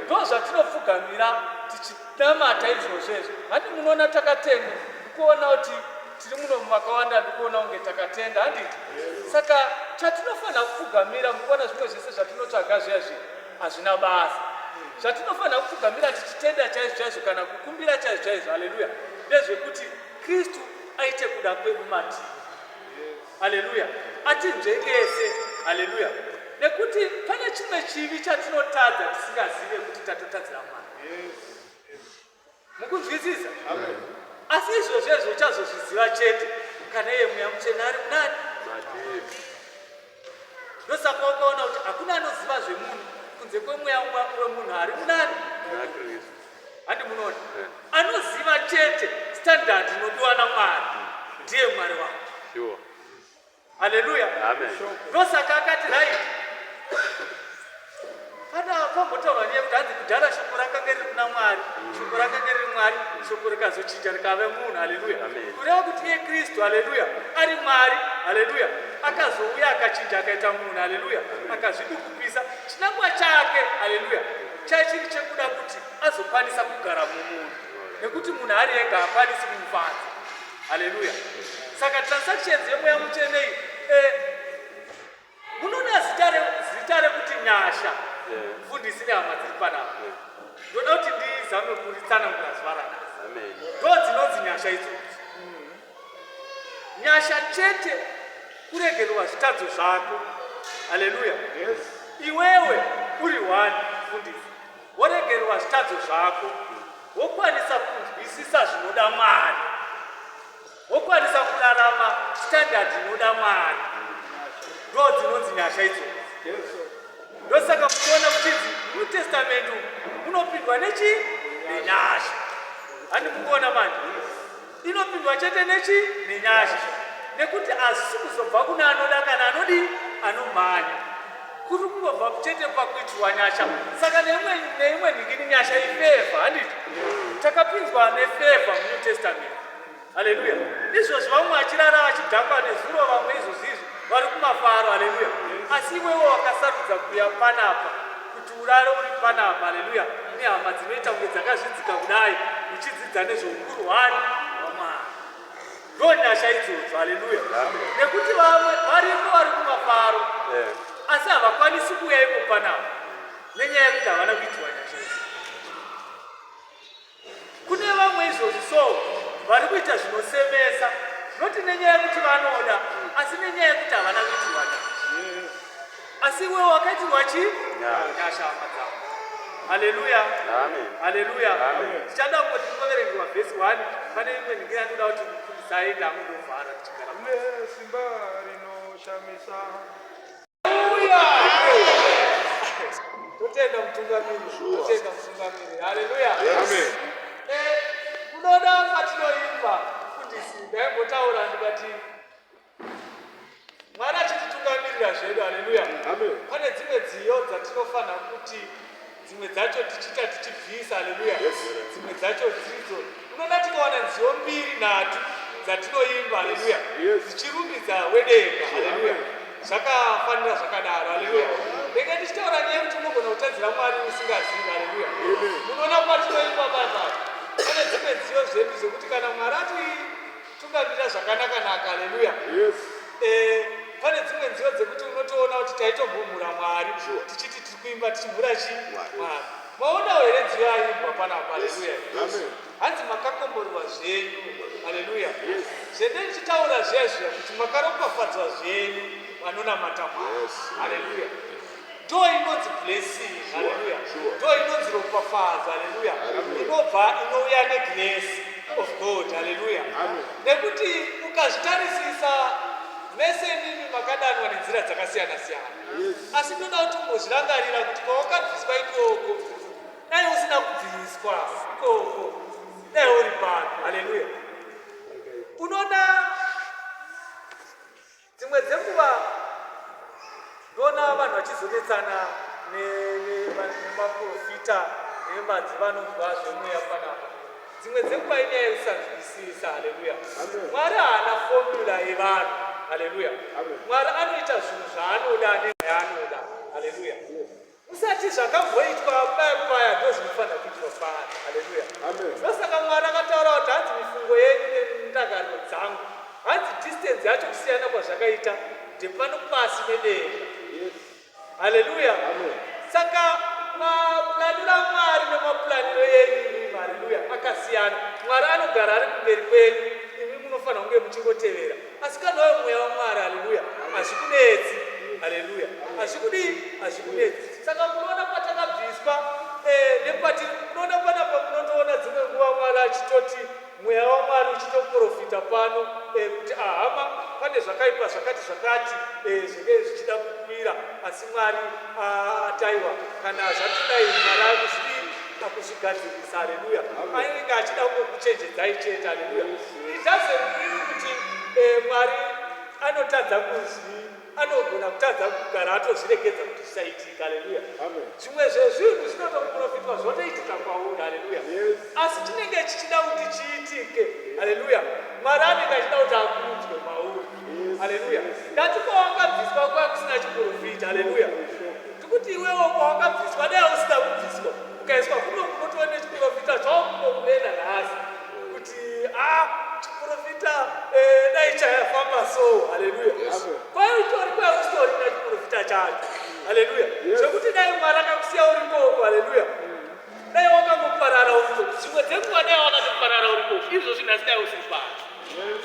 Ndo zvatinopfugamira tichinamata izvozvo izvo. Handi munoona takatenda, ndikuona kuti tiri muno vakawanda, ndikuona kunge takatenda, handiti? Saka chatinofanira kupfugamira, mukuona zvimwe zvese zvatinotsvaga zviya zviya hazvina basa. Zvatinofanira kupfugamira tichitenda chaizvo chaizvo kana kukumbira chaizvo chaizvo, haleluya, ndezvekuti Kristu aite kuda kwedu matiri. Haleluya. Atinzvengese. Haleluya. Nekuti pane chimwe chivi chatinotadza tisingazive kuti tatotadzira Mwari. Mukunzwisisa? Asi izvozvo izvo uchazozviziva chete kana iye Mweya Mutsvene ari munani. Ndosaka wakaona kuti hakuna anoziva zvemunhu kunze kwemweya wemunhu ari munani. Handi munoona? Anoziva chete standard inodiwa naMwari ndiye Mwari wake. Sure. Haleluya. Amen. Ndosaka akati right. Pana pambotaurwa nyaya yekuti hanzi kudhara shoko rakanga riri kuna Mwari, shoko rakanga riri Mwari, shoko rikazochinja rikave munhu. Haleluya. Amen. Kureva kuti iye Kristu, haleluya, ari Mwari, haleluya, akazouya akachinja akaita munhu, haleluya, akazvidukupisa. Chinangwa chake, haleluya, chaichiri chekuda kuti azokwanisa kugara mumunhu, nekuti munhu ari ega haakwanisi kumufadza. Haleluya. Saka transactions yemweya mutsvene iyi, munoona zita rekuti nyasha, mufundisi nehama dziri panapa, ndoda kuti ndizame kuritsanangura zuva ranhasi. Amen. Ndo dzinonzi nyasha idzodzo. Nyasha chete kuregererwa zvitadzo zvako. Haleluya. Iwewe uri one mufundisi, woregererwa zvitadzo zvako, wokwanisa kunzwisisa zvinoda Mwari, wokwanisa kurarama standard inoda Mwari. Ndo dzinonzi nyasha idzodzo. Ndosaka muchiona kuchinzi New Testament munopindwa nechi nenyasha. Handi mukuona manje? Inopindwa chete nechi nenyasha, nekuti hazvisi kuzobva kuna anoda kana anodi anomhanya, kuri kungobva chete pakuitirwa nyasha. Saka neimwe nhingini nyasha ifavour, handiti? Takapinzwa nefavour muNew Testament. Haleluya. Izvozvi vamwe vachirara vachidhakwa nezuro, vamwe izvozvi izvi vari kumafaro. Haleluya. Asi iwewe wakasarudza kuuya panapa kuti urare uri panapa, haleluya, nehama dzinoita kunge dzakazvidzika kudai, muchidzidza nezveukuru hwani hwaMwari. Ndo nyasha idzodzo. Haleluya. Nekuti vamwe variko vari kumafaro, asi havakwanisi kuuya ipo panapa nenyaya yekuti havana kuitirwa nyasha idzi. Kune vamwe izvozvi so vari kuita zvinosemesa, noti nenyaya yekuti vanoda, asi nenyaya yekuti havana kuitirwa nyasha. Asi iwewe wakaitirwa chi nyasha, hama dzangu. Haleluya. Amen. Haleluya. Amen. Tichada kungoti ndinoverengerwa vhesi 1, pane imwe nhingi yandoda kuti mufundisi aende angondovhara tichigara. Une simba rinoshamisa. Haleluya. Totenda mutungamiri, totenda mutungamiri. Haleluya. Amen. Munoona patinoimba, mufundisi, ndaimbotaura ndikati Mwari achititungamirira zvedu. Haleluya. Amen. Pane dzimwe dziyo dzatinofanira kuti dzimwe dzacho tichiita tichibvisa. Haleluya. Dzimwe dzacho dzidzo unoona tikawana nziyo mbiri nhatu dzatinoimba, haleluya, dzichirumbidza wedenga. Haleluya. Zvakafanira zvakadaro. Haleluya. Ndenge ndichitaura nyaya yekuti unogona kutadzira Mwari usingazivi. Haleluya. Munoona patinoimba papa pane dzimwe nziyo zvedu zvekuti kana Mwari atitungamirira zvakanaka-naka, haleluya, pane dzimwe nziyo dzekuti unotoona kuti taitombomhura Mwari tichiti tiri kuimba tichimhura chi Mwari. Maonawo here nziyo yaimbwa panapa? Haleluya. Amen. Hanzi makakomborwa zvenyu. Haleluya. Zvende ndichitaura zviya zviya kuti makaropafadzwa zvenyu vanonamata Mwari. Haleluya. Ndo inonzi blessing. Haleluya. Ndo inonzi ropafadzo. Haleluya. Inobva inouya negrace of God. Haleluya. Amen. Nekuti ukazvitarisisa Mese imimi makadanwa nenzira dzakasiyana siyana. Asi ndoda kuti umbozvirangarira kuti kwawakabviswa ikoko, dai usina kubviswa ikoko, dai uri pano. Haleluya. Unoona Dzimwe dzenguva ndoona vanhu vachizonetsana nemaprofita nemadzi vanonzwa zvemweya panapa. Dzimwe dzenguva inyaya yekusanzwisisa. Haleluya. Mwari haana formula yevanhu. Haleluya. Mwari anoita zvinhu zvaanoda nezvaanoda. Haleluya. Usati zvakamboitwa paya paya ndozvinofanira kuitwa pano. Haleluya. Ndosaka Mwari akataura kuti hanzi mifungo yenyu nendangariro dzangu hanzi distance yacho kusiyana kwazvakaita ndepano pasi nedenga. Haleluya. Saka maplaniro aMwari nemaplaniro enyu imimi, haleluya, akasiyana. Mwari anogara ari kumberi kwenyu, imi munofanira kunge muchingotevera. Asi kana wave mweya waMwari, haleluya, hazvikunetsi. Haleluya, hazvikudii, hazvikunetsi. Saka munoona patakabviswa eh, nepatiri, munoona panapa, munotoona dzimwe nguva Mwari achitoti mweya waMwari uchitoprofita pano eh, kuti ahama pane zvakaipa zvakati zvakati eh, zvinge zvichida kukwira, asi Mwari ataiwa kana zvatidai Mwari akuzvidii akuzvigadzirisa. Haleluya, anenge achida kungokuchenjedzai chete. Haleluya. It doesn't mean kuti Mwari anotadza kuzvi anogona kutadza kugara atozviregedza kuti zvisaitika. Haleluya. Zvimwe zvezvinhu zvinotoprofitwa zvotoitika kwauri. Haleluya. Asi chinenge chichida kuti chiitike. Haleluya. Mwari anenge achida kuti akudzwe mauri. Haleluya. Ndati kwawakabviswa kwanga kusina chiprofita. Haleluya. Ndikuti iwewo kwawakabviswa dai usina kubviswa ukaiswa kuno kunotova nechiprofita chawakunokunena nhasi kuti a chiprofita eh, dai chayafamba so. Haleluya. Kwai utori kwai usitorina chiprofita chacho. Haleluya. Zvekuti dai Mwari akakusiya uri koko. Haleluya. Dai wakangoparara uri koko. Zvimwe dzenguva dai wakatoparara uri koko. Izvozvi nhasi dai usiri pano.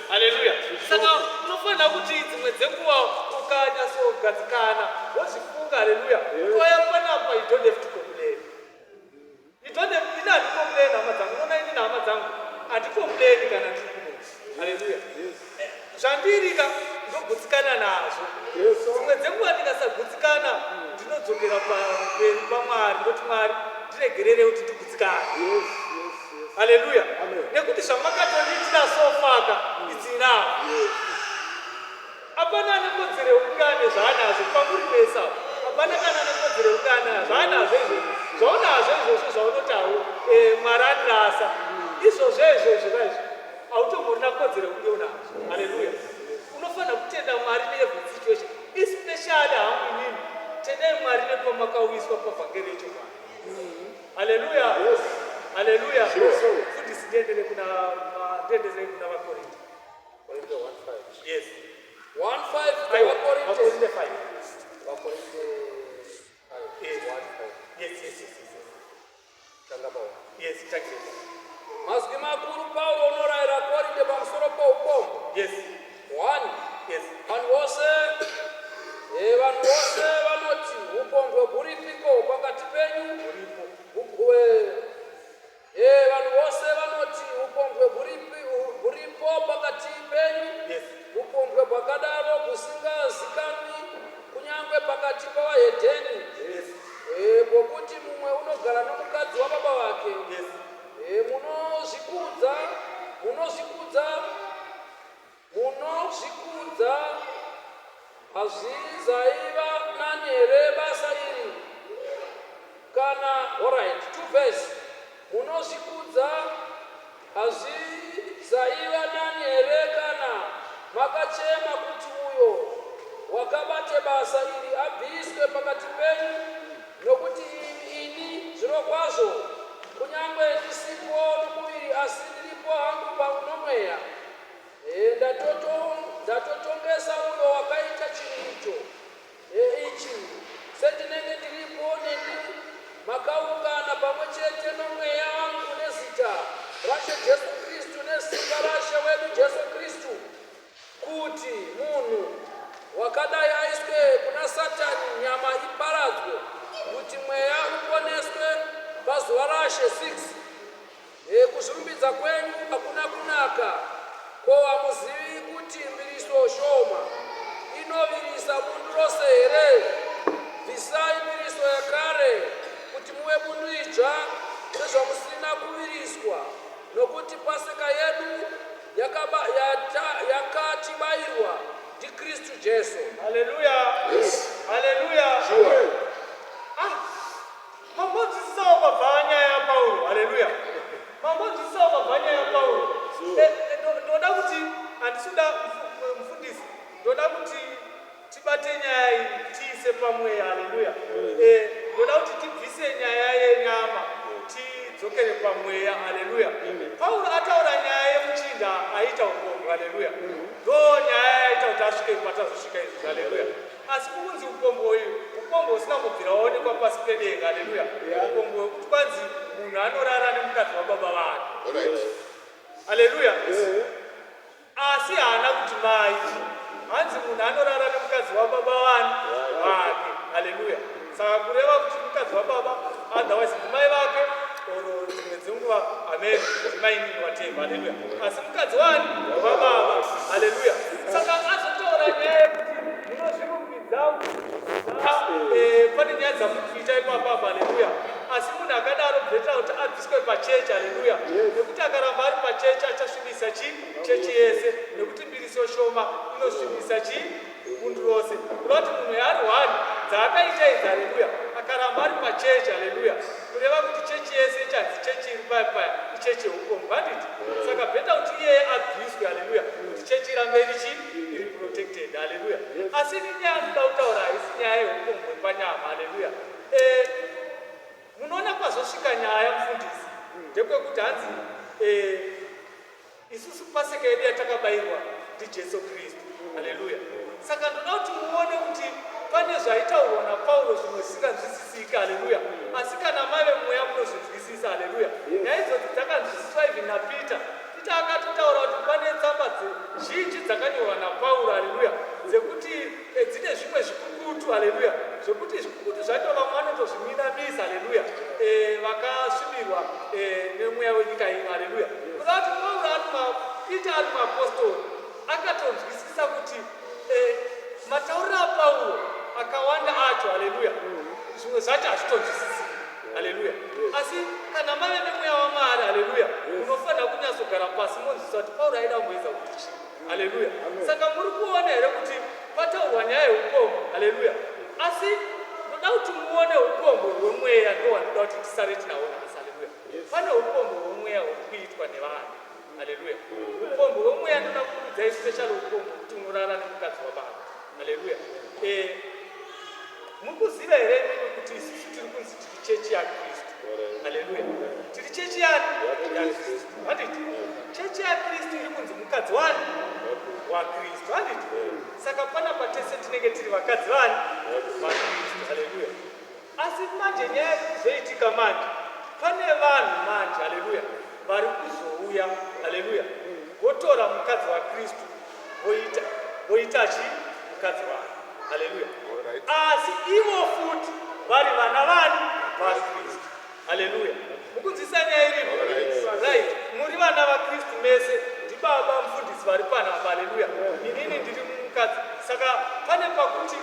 Haleluya. Saka unofanira kuti dzimwe dzenguva ukanyatsogadzikana wozvifunga. Haleluya. Ukauya panapa you don't have to complain. You don't have, ini handicomplain hama dzangu. Unoona ini nehama dzangu handicomplain kana ndiri kuno. Haleluya. Zvandirika ndogutsikana nazvo. Dzimwe dzenguva ndikasagutsikana ndinodzokera pamberi paMwari ndoti Mwari ndiregerere kuti ndigutsikane. Haleluya. Nekuti zvamakatondiitira so far ka it's enough. Hapana ane kodzero yekunge ane zvaanazvo pamuri mese apo. Hapana kana ane kodzero yekunge anazvo zvaanazvo izvozvo. Zvaunazvo izvozvo zvaunotawo eh, Mwari andirasa. Izvozvo izvozvo kaizvo hautomborina kodzero yekunge unazvo. Haleluya. Unofanira kutenda Mwari neevery situation. Especially hangu inini tendai Mwari nepamakauyiswa pavhangeri yechokwadi. Haleluya. Haleluya. Mfundisi ndiendere kuna ndiendere kuna vaKorinte. Korinte 1:5. Yes. 1:5 Aiwa, Vakorinte. vaKorinte 5. Vakorinte 5. Yes. 1:5. Yes. Tanga pa 1. Yes, thank you. Mazwi makuru Pauro unorayira Korinte pamusoro poupombwe. 1 Vanhu vose eh, vanhu vose vanoti upombwe huripiko pakati penyu? Uripo. Eh, vanhu vose vanoti upombwe huripo pakati penyu. Upombwe hwakadaro husingazikanwi kunyange pakati pavahedheni. Eh, kwokuti mumwe unogara nomukadzi wababa vake. Eh, munozvikudza, munozvikudza, munozvikudza. Hazvizaiva nani here basa iri kana alright 2 verse munozvikudza hazvizaiva nani here kana makachema kuti uyo wakabate basa iri abviswe pakati penyu nokuti ini zvirokwazvo kunyange ndisipo nomuviri asi ndiripo hangu nomweya. E, ndatotongesa uyo wakaita chinhu icho e, ichi sendinenge ndiripo nemi makaungana pamwe chete nomweya wangu nezita raShe Jesu Kristu nesimba raShe wedu Jesu Kristu kuti munhu wakadai aiswe kuna Satani nyama iparadzwe kuti mweya uponeswe pazuva raShe 6 E, kuzvirumbidza kwenyu hakuna kunaka. Ko hamuzivi kuti mbiriso shoma Jesu. Haleluya. Haleluya. Sure. Ah, mambonzwisisawo pabva nyaya yaPauro. Haleluya. Mambonzwisisawo pabva nyaya yaPauro. Ndoda kuti handisi kuda mufundisi, ndoda kuti tibate nyaya iyi tiise pamweya. Haleluya. Ndoda kuti tibvise nyaya yenyama tidzokere pamweya. Haleluya. Pauro ataura nyaya yemuchinda aita upombwe. Haleluya. Ndo nyaya yaita kuti asvike patazosvika izvi. Haleluya. Asi kukunzi upombwe uyu upombwe usina kubvira waonekwa pasi pedenga. Haleluya. Upombwe hwekuti kwanzi munhu anorara nemukadzi wababa vake. Haleluya. Asi haana kuti mai, hanzi munhu anorara nemukadzi wababa vani vake. Haleluya. Saka kureva kuti mukadzi wababa, otherwise ndimai vake or dzimwe dzenguva amen ndimainini, whatever. Haleluya. Asi mukadzi wani? Wababa. Haleluya. Saka azotaura nyaya yekuti munozvirumbidza, pane nyaya dzamukuita ipapapa. Haleluya. Asi munhu akadaro better kuti abviswe pachechi. Haleluya. Nekuti akaramba ari pachechi achasvibisa chi chechi yese, nekuti mbiriso shoma inosvibisa chi bundu rose. Kureva kuti munhu yaari one dzaakaita idzi, haleluya, akaramba ari pachechi, haleluya, kureva kuti chechi yese ichanzi chechi iri paya paya ichechi yeupombwe, handiti? Saka better kuti iyeye abviswe, haleluya, kuti chechi irambe iri chi iri protected. Haleluya. Asi ini nyaya ndoda kutaura haisi nyaya yeupombwe panyama. Haleluya. Munoona kwazosvika nyaya, mufundisi, ndekwekuti hanzi isusu paseka yedu yatakabayirwa ndiJesu Kristu. Haleluya. Saka ndoda kuti muone kuti pane zvaitaurwa naPauro zvimwe zvisinganzwisisiki. Haleluya. Asi kana mave mweya munozvinzwisisa. Haleluya. Nyaya idzodzi dzakanzwisiswa even naPeter. Peter akatotaura kuti pane tsamba zhinji dzakanyorwa naPauro, haleluya, dzekuti dzine zvimwe zvikukutu, haleluya, zvekuti zvikukutu zvacho vamwe vanotozviminamisa, haleluya, vakasvibirwa nemweya wenyika ino. Haleluya. Kuda kuti Pauro ari Peter ari muapostori akatonzwisisa kuti matauriro aPauro akawanda acho, haleluya, zvimwe zvacho hazvitonzwisisi. Haleluya. Asi kana mave nemweya waMwari, haleluya, unofanira kunyatsogara pasi monzwisisa kuti Pauro aida kumboedza kuti chii. Haleluya. Saka muri kuona here kuti pataurwa nyaya yeupombwe? Haleluya. Asi ndoda kuti muone upombwe hwemweya, ndo hwandinoda kuti tisare tinawo nhasi. Haleluya. Pane upombwe hwemweya huri kuitwa nevanhu. Haleluya. Upombwe hwemweya ndoda kukuudzai, especially upombwe hwekuti unorara nemukadzi wababa. Haleluya. Mukuziva here imimi kuti isusu tiri kunzi tiri chechi yaKristu? Haleluya. Tiri chechi yani? YaKristu, handiti? Chechi yaKristu iri kunzi mukadzi wani? WaKristu, handiti? Saka panapa tese tinenge tiri vakadzi vani? VaKristu. Haleluya. Asi manje nyaya iri kuzoitika manje, pane vanhu manje, haleluya, vari kuzouya, haleluya, votora mukadzi waKristu voita chi mukadzi wake. Haleluya. Asi ivo futi vari vana vani? VaKristu. Haleluya. Mukunzwisisa nyaya iripo? Right. Muri vana vaKristu mese, ndibaba mufundisi vari panapa. Haleluya. Inini ndiri mukadzi. Saka pane pakuti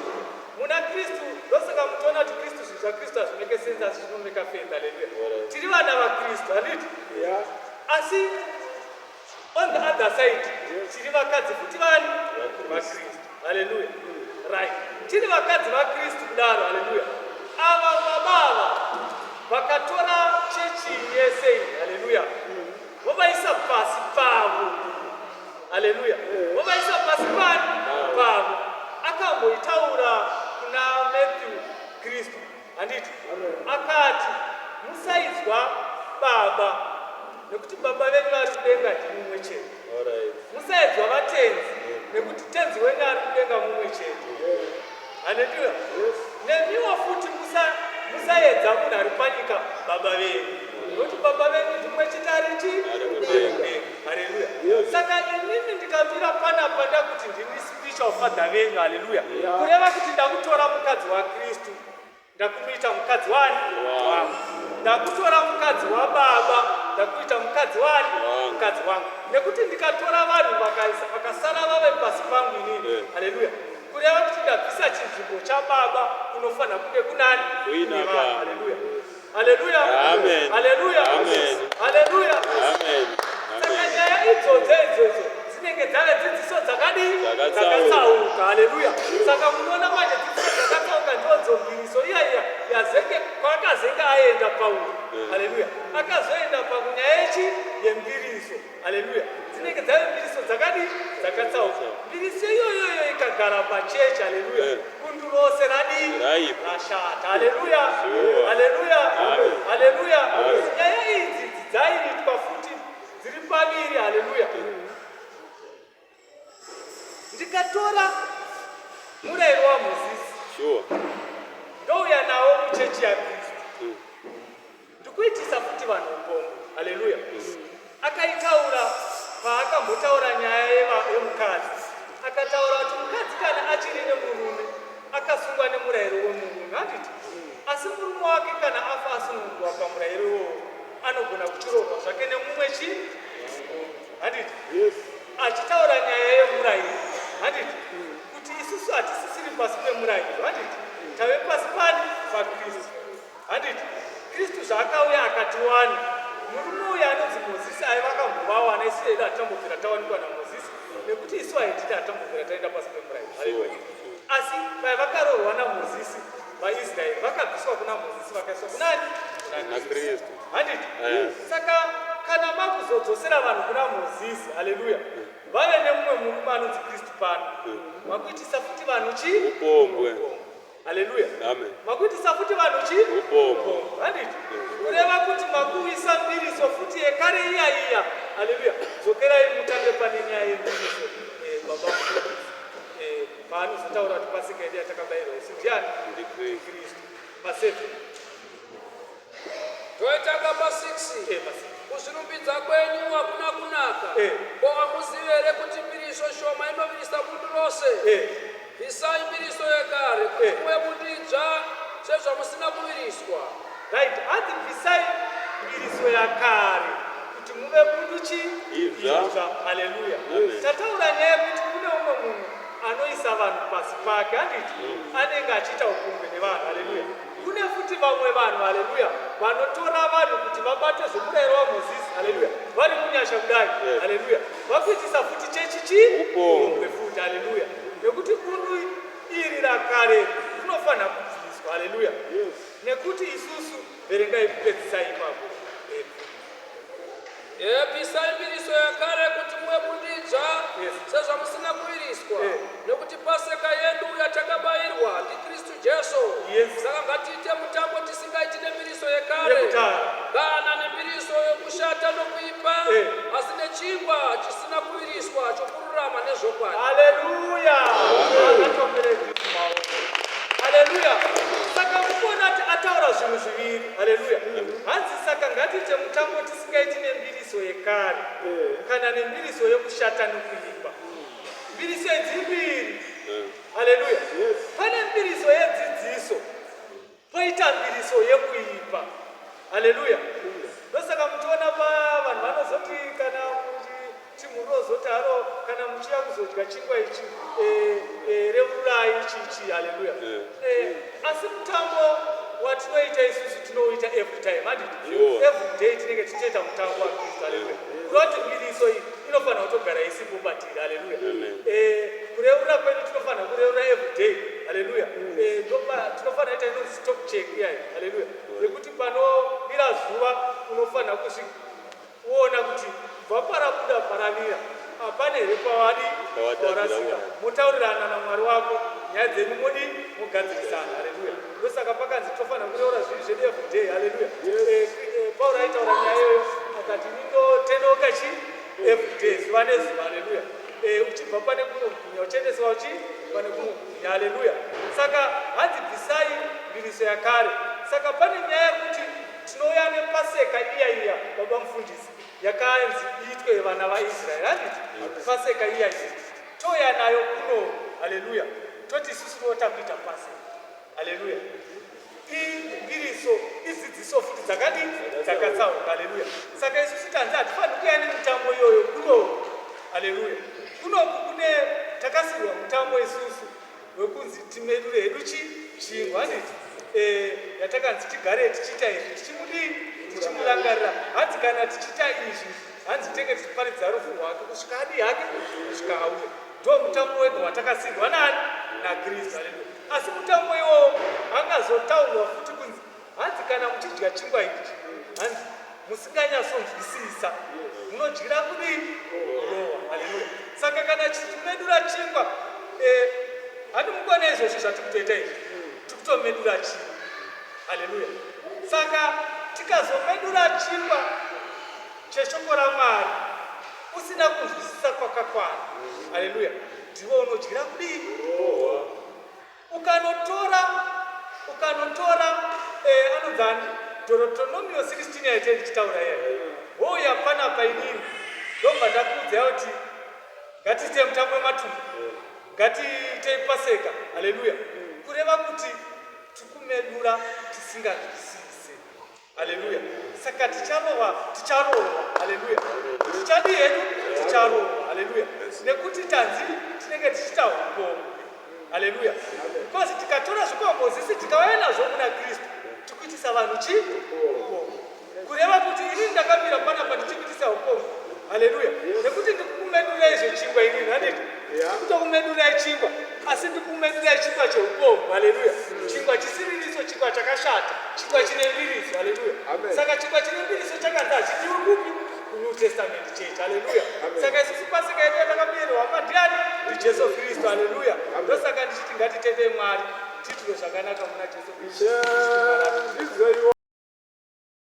muna Kristu, ndosaka mutoona kuti Kristu, zvinhu zvaKristu hazvimake sense, asi zvinomake faith. Haleluya. Tiri vana vaKristu, handiti? Asi on the other side tiri vakadzi futi vani? VaKristu. Haleluya. Right. Tiri vakadzi vaKristu kudaro, haleluya, ava baba ava vakatora chechi yese iyi, haleluya, vovaisa pasi pavo. Haleluya. Vovaisa pasi pani? Pavo. Akamboitaura kuna Matthew Kristu, handiti? Akati musaidzwa baba, nekuti baba venyu vari kudenga ndimumwe chete. Musaidzwa vatenzi, nekuti tenzi wenyu ari kudenga mumwe chete. Haleluya. Nemiwo futi musaedza munhu ari panyika baba venyu, nokuti baba venyu ndimwe chete ari chi Ari kudenga. Haleluya. Saka inini ndikamira panapa ndakuti ndini spiritual father venyu, haleluya, kureva kuti ndakutora mukadzi waKristu ndakumuita mukadzi wani? Wangu. Ndakutora mukadzi wababa ndakuita mukadzi wani? Wangu. Mukadzi wangu. Nekuti ndikatora vanhu vakasara vave pasi pangu inini, haleluya, kureva kuti ndabvisa chinzvimbo chababa kunofanira kunge kunani? Kuina Kune vanhu. baba. Haleluya, haleluya. Amen. Haleluya. Amen. Haleluya. Amen. Saka Amen. nyaya idzodzo idzodzo dzine Dzinenge dzave dzidziso dzakadii? Dzakatsauka. Dzakatsauka. Haleluya. Saka munoona manje dzidziso dzakatsauka ndodzo mbiriso iya iya yazenge kwakazenge aenda Pauro. Haleluya. Akazoenda pakunyaya yechi yembiriso. Haleluya. Dzinenge dzave mbiriso dzakadii? Dzakatsauka. Mbiriso iyoyoyo ikagara pachechi. Haleluya. Bundu rose radii? Raipa. Rashata. Haleluya. Sure. Haleluya. Amen. Haleluya. Amen. Nyaya idzi dzaiitwa futi dziri paviri. Haleluya. Ndikatora murayiro waMozisi ndouya nawo muchechi yaKristu, ndikuitisa futi vanhu upombwe. Haleluya. Akaitaura paakambotaura nyaya yemukadzi, akataura kuti mukadzi kana achiri nemurume akasungwa nemurayiro wemurume, handiti? Asi murume wake kana afa asunungurwa pamurayiro iwowo, anogona kuchiroorwa zvake nemumwe chi, handiti? Achitaura nyaya yemurayiro, handiti? Kuti isusu hatisisiri pasi pemurayiro, handiti? Tave pasi pani? PaKristu, handiti? Kristu zvaakauya akatiwana, murume uyu anonzi Mozisi aiva akambovawana. Isu hedu hatitambobvira tawanikwa naMozisi, nekuti isu haititi hatitambobvira taenda pasi pemurayiro. Haleluya. Asi vai vakaroorwa naMozisi, vaIsraeri vakabviswa kuna Mozisi vakaiswa kunani? Na Kristu. Handiti? Eh. Saka kana makuzodzosera vanhu kuna Mozisi, haleluya, vave nemumwe murume anonzi Kristu pano, makuitisa futi vanhu chi? Upombwe. Haleluya. Amen. Makuitisa futi vanhu chi? Upombwe. Handiti? Kureva kuti makuisa mbiriso futi yekare iya iya. Haleluya. Dzokerai mutange pane nyaya yembiriso, baba mufundisi. Paanozotaura kuti pasika yedu yatakabayirwa isu ndiani? NdiKristu. Kristu. Pa7. Toitanga pa6. Pa7. Kuzvirumbidza kwenyu hakuna kunaka. Ko hamuzivi here kuti mbiriso shoma inovirisa bundu rose? Bvisai mbiriso yekare kuti muve bundu idzva, sezvamusina kuviriswa. Right, hanzi bvisai mbiriso yakare kuti muve bundu chi? Idzva. Haleluya. Amen. Tataura nyaya yekuti kune umwe munhu anoisa vanhu pasi pake, handiti? Anenge achiita upombwe nevanhu. Haleluya. Kune futi vamwe vanhu, haleluya, vanotora vanhu kuti vabate zvomurayiro waMozisi. Haleluya. Vari munyasha kudai. Haleluya. Vakuitisa futi chechi chi? Upombwe. Futi. Haleluya. Nekuti bundu iri rakare rinofanira kubviswa. Haleluya. Nekuti isusu, verengai kupedzisai ipapo. Bvisai mbiriso yakare kuti muve bundu idzva, sezvamusina kuviriswa. Nekuti paseka yedu yatakabayirwa ndiKristu Jesu. Saka ngatiite mutambo tisingaiti nembiriso yekare, Yekutanga. kana nembiriso yokushata nokuipa, asi nechingwa chisina kuviriswa chokururama nezvokwadi. Haleluya. Akatopere Kristu maoko. Haleluya. Saka mukuona kuti ataura zvinhu zviviri. Haleluya. Hanzi saka ngatiite mutambo tisingaiti nembiriso yekare kana nembiriso yekushata nokuipa. Mbiriso idzi mbiri. Haleluya. Pane mbiriso yedzidziso, poita mbiriso yekuipa. Haleluya. Ndosaka muchiona pa vanhu vanozoti kana chimurozoti haro kana muchiya kuzodya chingwa ichi, reururai ichi ichi. Haleluya. Asi mutambo watinoita isusu tinouita every time, handiti? Every day tinenge tichiita mutambo waKristu. Haleluya. Kureva kuti mbiriso iyi inofanira kutogara isipo patiri. Haleluya. Amen. Kureurura kwedu tinofanira kureurura every day. Haleluya. Tinofanira kuita inonzi stock check iyayi. Haleluya. Yekuti panovira zuva unofanira kuzviona kuti kubva parabuda paravira hapana here pawadi Pawatadzira pawarasika. Mwari. Motaurirana naMwari wako nyaya dzenyu, modi mugadzirisana. Haleluya. Ndosaka pakanzi tofanira kureura zvinhu zvedu every day. Haleluya. Pauro aitaura nyaya iyoyo akati nindotendeuka chi every day, zuva nezuva. Haleluya. Uchibva pane kumwe kubwinya uchiendeswa uchi pane kumwe kubwinya. Haleluya. Saka hanzi bvisai mbiriso yakare. Saka pane nyaya yekuti tinouya nepaseka iya iya, baba mufundisi, yakanzi iitwe vana vaIsraeri, handiti? Paseka iya iya touya nayo kuno. Haleluya. Toti isusu tinota kuita paseka. Haleluya. Imbiriso idzidziso futi dzakadi dzakatsauka. Haleluya. Saka isusu tanzi hatifaniri kuuya nemitambo iyoyo kuno. Haleluya. Kunoku kune takasirwa mutambo isusu wekunzi timedure hedu chi chingwa, handiti? Yatakanzi tigare tichiita izvi tichimudii. Tichimurangarira. Hanzi kana tichiita izvi, hanzi tenge tichiparidza rufu rwake kusvika adii hake, kusvika auya. Ndo mutambo wega watakasirwa nani? NaKristu. Haleluya. Asi mutambo iwowo angazotaurwa futi kunzi hanzi kana muchidya chingwa ichi, hanzi musinganyatsonzwisisa, munodyira kudii? Kurowa. Haleluya. Saka kana chichimedura chingwa, handi mukone izvozvo zvatikutoita izvi, tikutomedura chingwa. Haleluya. Saka tikazomedura chingwa cheshoko raMwari usina kunzwisisa kwakakwana, haleluya, ndiwo unodyira kudii? Ukanotora anonzani, Deuteronomio 16 yaite ndichitaura iye, wouya panapa, inini ndobva ndakuudzai kuti ngatiite mutambo wematumbu, ngatiitei Paseka. Haleluya. Kureva kuti tikumedura tisinganzwisise. Haleluya. Saka ticharohwa, ticharohwa. Haleluya. Tichadii hedu? Ticharohwa. Haleluya. Nekuti tanzi tinenge tichiita upombwe. Haleluya. Because tikatora zvikwambozisi tikauya nazvo muna Kristu, tikuitisa vanhu chi upombwe. Kureva kuti inini ndakamira panapa ndichikuitisa upombwe. Haleluya. Nekuti ndikukumedurai zvechingwa inini, handiti? Ndikutokumedurai chingwa, asi ndikukumedurai chingwa cheupombwe. Haleluya. Chingwa chisiririso, chingwa chakashata, chingwa chine mbiriso. Haleluya. Saka chingwa chine mbiriso chakanzi hachidiwi kupi? KuNew Testament Church. Haleluya. Saka isusu Pasika yedu yatakamirirwa ndiani? NdiJesu Kristu. Haleluya. Ndosaka ndichiti ngatitendei Mwari, tiitwe zvakanaka muna Jesu Kristu. Ndidzeiwo.